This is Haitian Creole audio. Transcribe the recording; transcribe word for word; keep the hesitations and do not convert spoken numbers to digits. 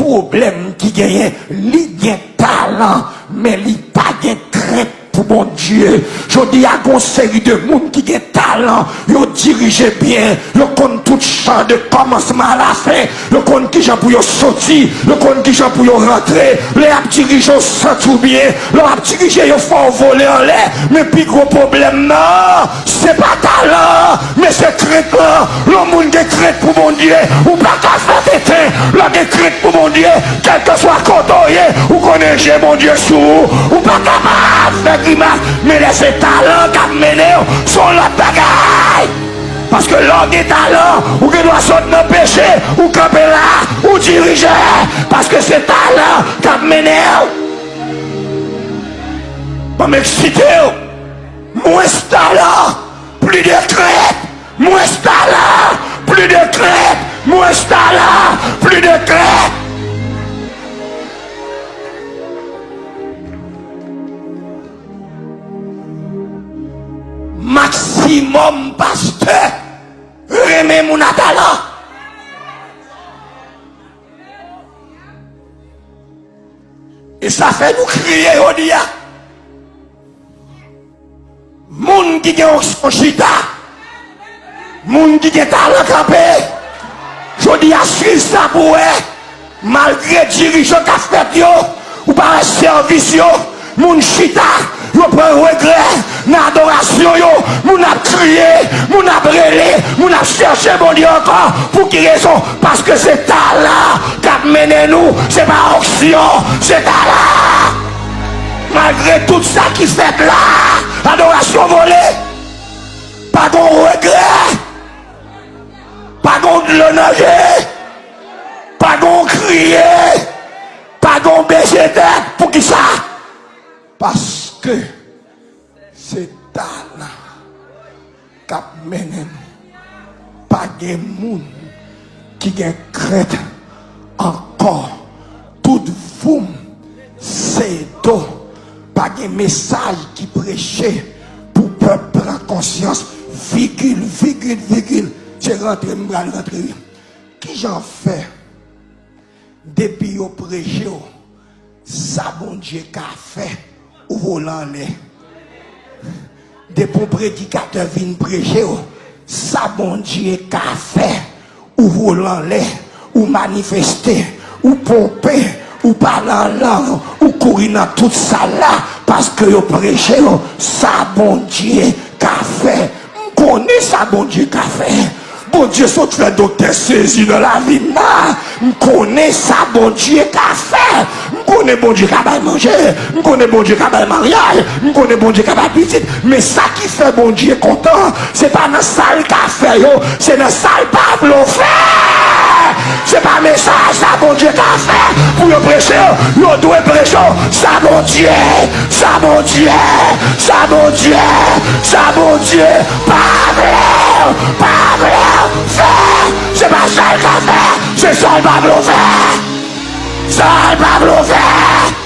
pwoblèm ki genyen, li gen talan, men li pa gen krent pou Bondye. Jodi a, gon seri de moun ki gen talan, yo dirije byen, yo konn tout jan de kòmansman a la fen, yo konn kijan pou yo soti, yo konn kijan pou yo rantre. Lè y ap dirije, w santi w byen. Lè w ap dirije, yo fè w vole anlè. Men pi gwo pwoblèm nan, se pa talan, men se krent lan. Lè yon moun gen krent pou Bondye, ou pa ka fè tenten. Lè w gen krent pou Bondye, kèlkeswa kote w ye, ou konnen je Bondye sou ou. Ou pa kapab fè grimas, men lè se talan k ap mennen w, se yon lòt bagay. Paske lè w gen talan, ou gen dwa sot nan peche, ou kanpe la, ou dirije, paske se talan k ap mennen w. Ban m eksite w. Mwens talan, pli de krent. Mwens talan, pli de krent. Mwens talan, pli de krent. Maksimòm pastè renmen moun a talan. E sa fè nou kriye jodi a. Moun ki gen onksyon chita. Moun ki gen talan kanpe. Jodi a, swiv sa pou wè. Malgre dirijan k ap fèt yo, ou pa wè sèvis yo, moun chita, yo pran regrè nan adorasyon yo, moun ap kriye, moun ap rele, moun ap chèche Bondye ankò. Pou ki rezon? Paske se talan k ap mennen nou, se pa onksyon, se talan. Malgre tout sa ki fèt la, adorasyon vole. Pa gon regrè. Pa gon dlo nan je. Pa gon kriye. Pa gon bese tèt. Poukisa? Paske se talan k ap mennen nou. Pa gen moun ki gen krent ankò. Tout voum se do. Pa gen mesaj ki preche pou pèp pran konsyans. Vigil, vigil, vigil. Se rantre m pral rantre wi. Kijan fè? Depi yo preche w, sa Bondye ka fè, ou vole anlè. Depi yon predikatè vin preche w, sa Bondye ka fè, ou vole anlè, ou manifeste, ou ponpe, ou pale an lang, ou kouri nan tout sal la, paske yo preche w, sa Bondye ka fè. M konnen sa Bondye ka fè. Bondye sot fè doktè sezi nan lavi m nan. M konnen sa Bondye ka fè. M konnen Bondye ka bay manje. M konnen Bondye ka bay maryaj. M konnen Bondye ka bay pitit. Men sa ki fè Bondye kontan, se pa nan sa l ka fè yo, se nan sa l pa vle w fè. Se pa mesaj sa Bondye ka fè pou yo preche w. Yo dwe preche w sa Bondye, sa Bondye, sa Bondye, sa Bondye pa vle w, pa vle w fè. Se pa sa l ka fè, se sa l pa vle w fè. Sa l pa vle w fè.